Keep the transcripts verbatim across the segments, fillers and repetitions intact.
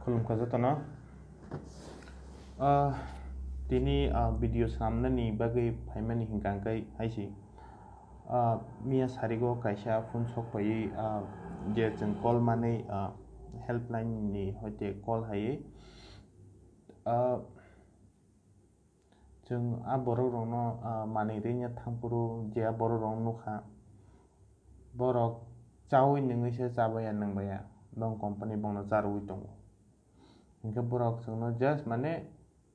Khulumkha jotono. Ah, tini, ah, video swnamnani bagwi phaimani hinkha hwnkhe hai se. Ah, miya sarigo kaisa phone sok phaiwi, ah, je chwng call manwi, ah, helpline ni hoite call haiwi. Ah, Chwng a borok rokno, ah, manwi rwngya thangphuru je a borok rokno nukha, borok chaui nungwi se chabaiya nwngbaiya, bong company bongno charwui tongo. Hinkhe borok chwngno just mane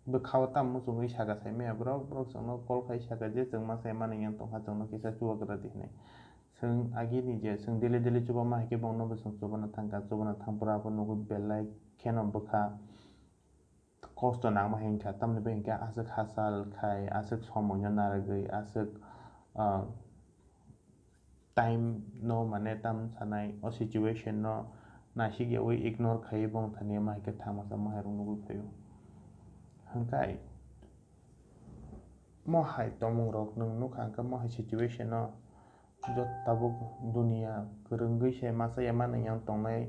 bwkhao tamo muchungwi saka saimaya borok, borok chwngno call khai saka je chwng masa manwi yang tongkha, chwngno kisa chubagra di hinwi. Chwng agini je chwng daily daily chubama hai khe bongno bo chwng chubana thangkha, chubana thangphuru abo nugwi belai kheno bwkha. Kosto nangma hinkha, tamni bagwi hinkhe aswk hachal khai, aswk somoino narwgwi, aswk, ah, time no mane tam sanai, o situation no naisik yaui ignore khaiwi bong thani ma hinkhe thangmasa ma hai rok nugwi phaio. Hinkhe mo hai tomung rok nwng nukha hinkhe mo hai situation no Jot tabuk dunia kwrwngwi se masa ya manwi yang tongnai,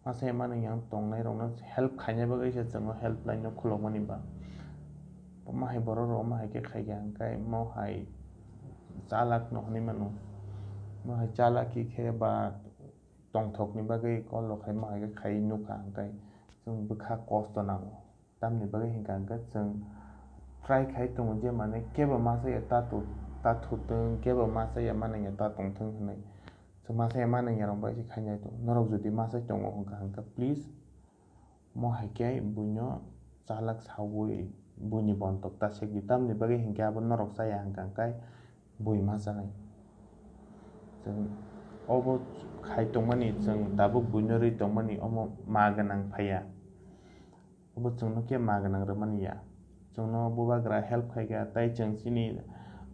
masa ya manwi yang tongnai rokno help khaina bagwi se chwngno helpline no khulokmani ba. Omo hai borok rok omo hai khe khaikha hwnkhe omo hai chalak no hwnwi mano. Omo hai chalak khe ba tongthokni bagwi call rok khai omo hai khe khai nukha hwnkhe chwng bwkha kosto nango. Tamni bagwi hinkha hwnkhe chwng try khai tongo je mane kebo masa ya ta tu-, ta thutwng, kebo masa ya manwi ya ta tongthwng hwnwi. Chwng masa ya manwi ya rok bai se khainai tongo. Norok jodi masa tongo hwnkha hwnkhe please mo hai khe buino chalak saui buini bontok ta sek di. Tamni bagwi hinkhe abo norok chaya hwnkha hwnkhe bui ma chanai. Chwng obo khai tongmani, chwng tabuk buino rwi tongmani, omo ma gwnang phaiya. Obo chwngno khe ma gwnang rwmani ya. Chwngno bubagra help khaikha, tei chwng chini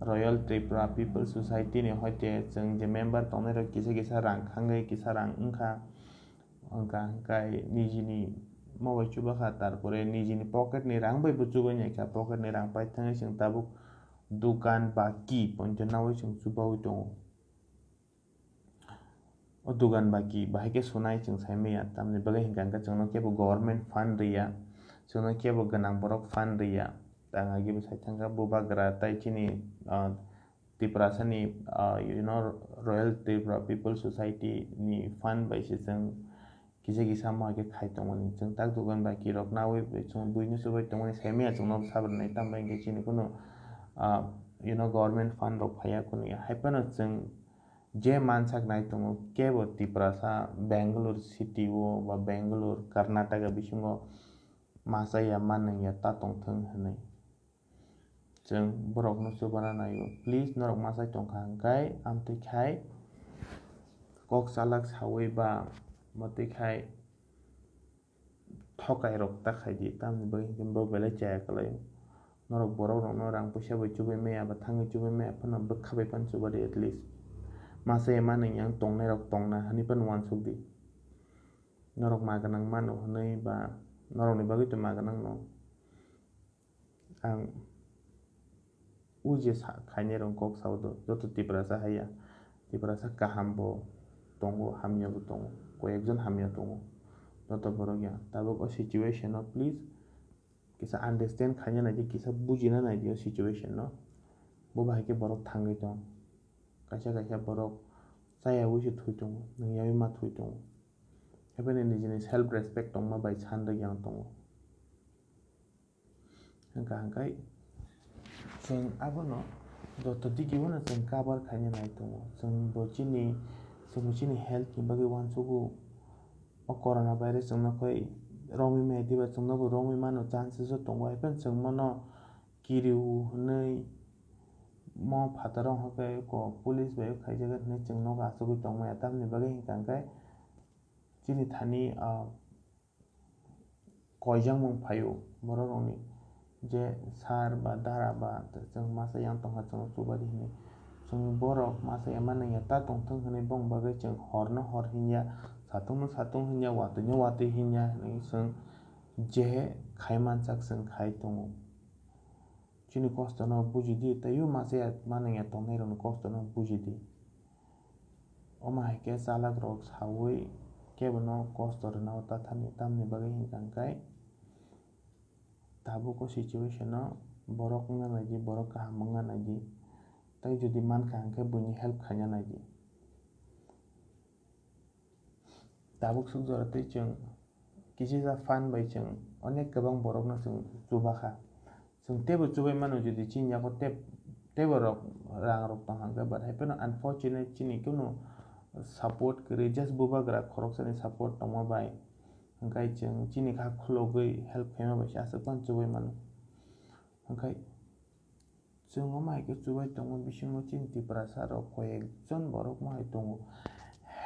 Royal Tripura People Society ni hoite chwng je member tongnai rok kisa kisa rang khangwi kisa rang wngkha. Wngkha hwnkhe nijini mobile chubakha, tarpore nijini pocket ni rang bai bo chubai naikha, pocket ni rang paithangwi chwng tabuk dukan ba ki pointo naui chwng chubaui tongo. O dugan ba ki bahai khe sunai chwng sai manya, tamni bagwi hinkha hwnkhe chwngno kebo government fund rwya, chwngno kebo gwnang borok fund rwya. Ang agi bo sai thangkha bubagra tei chini, ah, Tiprasani, ah, you know, Royal Tripura People Society ni fund bai se chwng kisa kisa mo hai khe khai tongmani. Chwng tak dugan ba ki rok naui chwng buino chubai tongmani sai manya chwngno sabrwnai, tambai hinkhe chini kunu, ah, you know, government fund rok phaiya kunu ya. Hai phano chwng je mansak nai tongo, kebo Tiprasa Bangalore city o ba Bangalore Karnataka bisingo masa ya manwi ya ta tongthwng hwnwi. Chwng borokno chubana naio. Please, norok masa tongkha hwnkhe amtwi khai kok chalak saui ba mwtwi khai thokai rok ta khai di, tamni bagwi hinkhe bo belai chaya kwlai. Norok borok rokno rang puisa bai chubai maya ba thangwi chubai maya phano bwkha bai phano chuba di at least. Masa ya manwi yang tongnai rok tongna hwnwi phano uansuk di. Norok ma gwnang mano hwnwi ba norokni bagwi to ma gwnang no. Ang o je sa-, khainai rok kok sao do, joto Tiprasa haiya. Tiprasa kaham bo tongo, hamya bo tongo, koyekjon hamya tongo. Joto borok ya. Tabuk o situation no please kisa understand khaina nai di, kisa bujina nai di o situation no. Bo bahai khe borok thangwi tong. Kaisa kaisa borok chaya ui se thwi tongo, nung yaui ma thwi tongo. Haibani nijini self respect tongma bai san rwgwi ang tongo. Hwnkha hwnkhe chwng abono joto digi bono chwng cover khaina nai tongo. Chwng bo chini, chwng bo chini health ni bagwi uansugo. O corona virus chwngno khoi romwi maya diba chwngno bo romwi mano chances o tongo. Haiphano chwng bono kiriu hwnwi mo phataro hwnkhe ko police bai khaijak hwnwi chwng nogo achugwi tongmaya. Tamni bagwi hwnkha hwnkhe chini thani, ah, koijakmung phaio borok rokni je sir ba dara ba chwng masa yang tongkha chwngno chuba di hinwi. Chwng borok masa ya manwi ya ta tongthwng hinwi bong bagwi chwng horno hor hinya, satungno satung hinya, watwino watwi hinya hinwi chwng je khai mansak chwng khai tongo. Chini kosto no buji di, tei o masa ya manwi ya tongnai rokni kosto no buji di. Omo hai khe chalak rok saui kebono kosto rwnao ta thani, tamni bagwi hinkha hinkhe tabuk o situation o borok wngna naidi, borok kaham wngna naidi, tei jodi mankha hinkhe buini help khaina naidi. Tabuk suk jora tei chwng kisa fund bai chwng onek kwbang borokno chwng chubakha. Chwng teibo chubai mano, jodi chini yago tei, teibo rok, rang rok tong hangkhe, but hai phano unfortunate chini kunu support kwrwi, just bubagra khoroksani support tongma bai, hwnkhe chwng chini kha khulogwi help khaima bai se aswk phano chubai mano. Hwnkhe chwng omo hai khe chubai tongma bisingo chini Tiprasa rok koi ekjon borok mo hai tongo,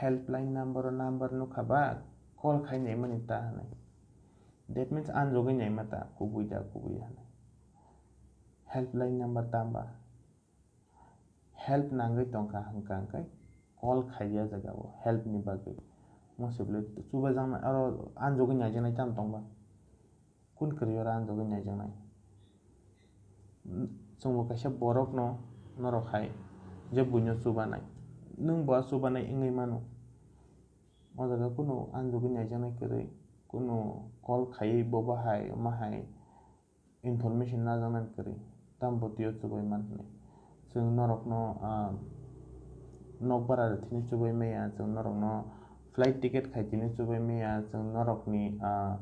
helpline number o number nukha ba call khai naimani ta hwnwi. That means anjogwi naima ta, kubui da kubui ya hwnwi. Helpline number tamba? Help nangwi tongkha hwnkha hwnkhe call khaiya jagao help ni bagwi. Mosibli chubajaknai aro anjogwi naijaknai tamo tongba? Kun kwrwi oro anjogwi naijaknai? Chwngbo kaisa borokno norok hai je buino chubanai, nwng bo chubanai wngwi mano. O jaga kunu anjogwi naijaknai kwrwi, kunu call khaiwi bo bahai, omo hai information najaknani kwrwi, tamo bo twiyo chubai man hwnwi. Chwng norokno, ah, nok bara rwthwini chubai maya, chwng norokno flight ticket khaitini chubai maya, chwng norokni, ah,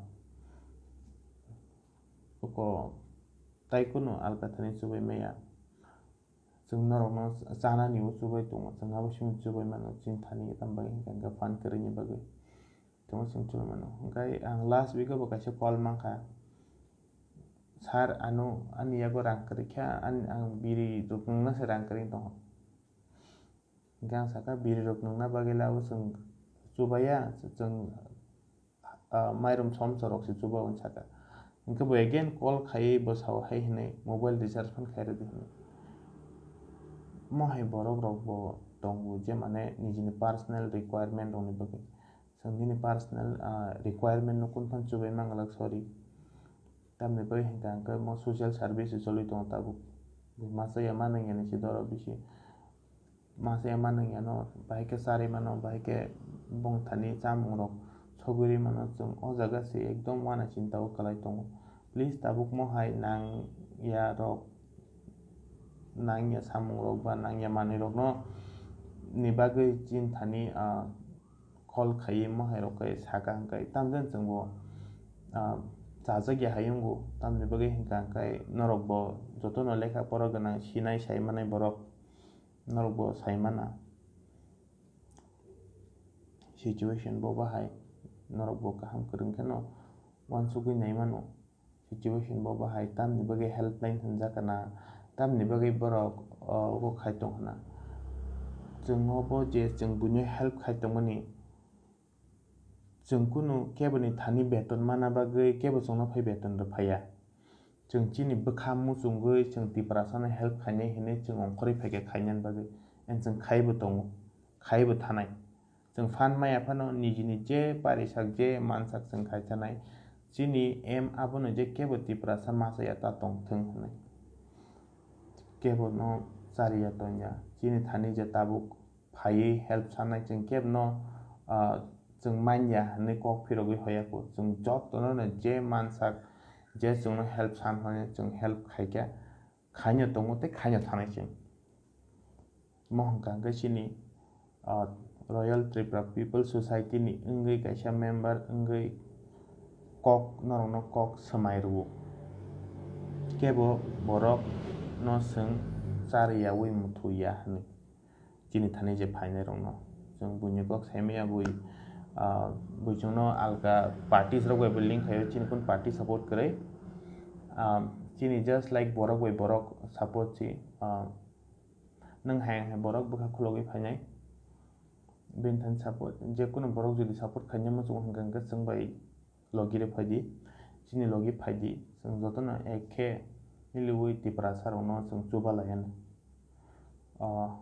oko tai kunu alka thani chubai maya. Chwng norokno chanani o chubai tongo, chwng abo simi chubai mano, chini thani tamo bagwi hinkha hinkhe phan kwrwini bagwi. Tamo chwng chubai mano. Hwnkhe ang last week o bo kaisa call mankha, "Sir, ano ani yago rang kwrwi kha, ani, ang biri rok nwngna se rang kwrwi tongkha." Hwnkhe ang sakha, "Biri rok nwngna bagwi labo chwng chubaya, chwng, ah, mairum somsa rok se chuba," hwn sakha. Hwnkhe bo again call khaiwi bo sao hai hwnwi, "Mobile recharge phano khai rwdi," hwnwi. Mo hai borok rok bo tongo je mane nijini personal requirement rokni bagwi. Chwng nini personal, ah, requirement no kunu phano chubai manglak, sorry. Tamni bagwi hinkha hinkhe mo social service se choli tongo tabuk. Masa ya manung ya ni si doro bisi. Masa ya manung ya no, bahai khe charwi mano, bahai khe bongthani chamung rok sogwi rwi mano. Chwng o jaga se ekdom uana chinta o kwlai tongo. Please tabuk mo hai nang ya rok, nang ya samung rok ba nang ya manwi rok no ni bagwi chinthani, ah, call khaiwi mo hai rok khe saka hwnkhe, tamjani chwngbo, ah, chajak ya hai wngo, tamni bagwi hinkha hinkhe norok bo jotono lekha pora gwnang, sinai sai manai borok norok bo sai mana. Situation bo bahai norok bo kaham kwrwng kheno uansugwi nai mano. Situation bo bahai tamni bagwi helpline hwnjak kana, tamni bagwi borok, o, obo khai tong hwna. Chwng obo je chwng buino help khai tongmani, chwng kunu keboni thani beton mana bagwi kebo chwngno phai beton rw phaiya. Chwng chini bwkha muchungwi chwng Tiprasano help khainai hinwi chwng ongkhorwi phaikha khainani bagwi, and chwng khaibo tongo, khaibo thanai. Chwng phan maya phano nijini je parisak je mansak chwng khai thanai. Chini aim abono je kebo Tiprasa masa ya ta tong thwng hwnwi. Kebo no chari ya tong ya. Chini thani je tabuk phaiwi help sanai chwng kebo no, ah, chwng man ya hwnwi kok phirogwi hoya kho. Chwng jotono no je mansak je chwngno help san hwnwi chwng help khaikha. Khaino tongo tei khaino thanai chwng. Mo hwnkha hwnkhe chini, ah, Royal Tripura People Society ni wngwi kaisa member wngwi kok norokno kok swmai rwo. Kebo borok no chwng chariyawi muthuya hwnwi. Chini thani je phainai rokno chwng buini kok saimaya bui, ah, bui chwngno alka parties rok bai bo link khaio, chini kun party support kwrwi. Ah, chini just like borok bai borok support si, ah, nwng hai hai borok bwkha khulogwi phainai. Bini thani support, je kunu borok jodi support khaina muchungo hwnkha hwnkhe chwng bai logi rw phaidi, chini logi phaidi, chwng jotono ek khe miliwi Tiprasa rokno chwng chuba lai anw. Ah,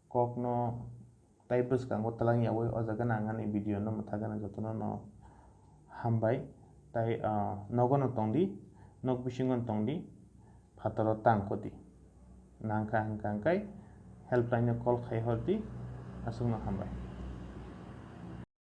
kokno tai bwskango twlang yawi o jaga nang ani video no mwthagana jotono no hambai. Tai, ah, nogo no tongdi, nok bisingo no tongdi, phataro tang koti. Nangkha hwnkha hwnkhe helpline no call khai hordi, aswkno hambai.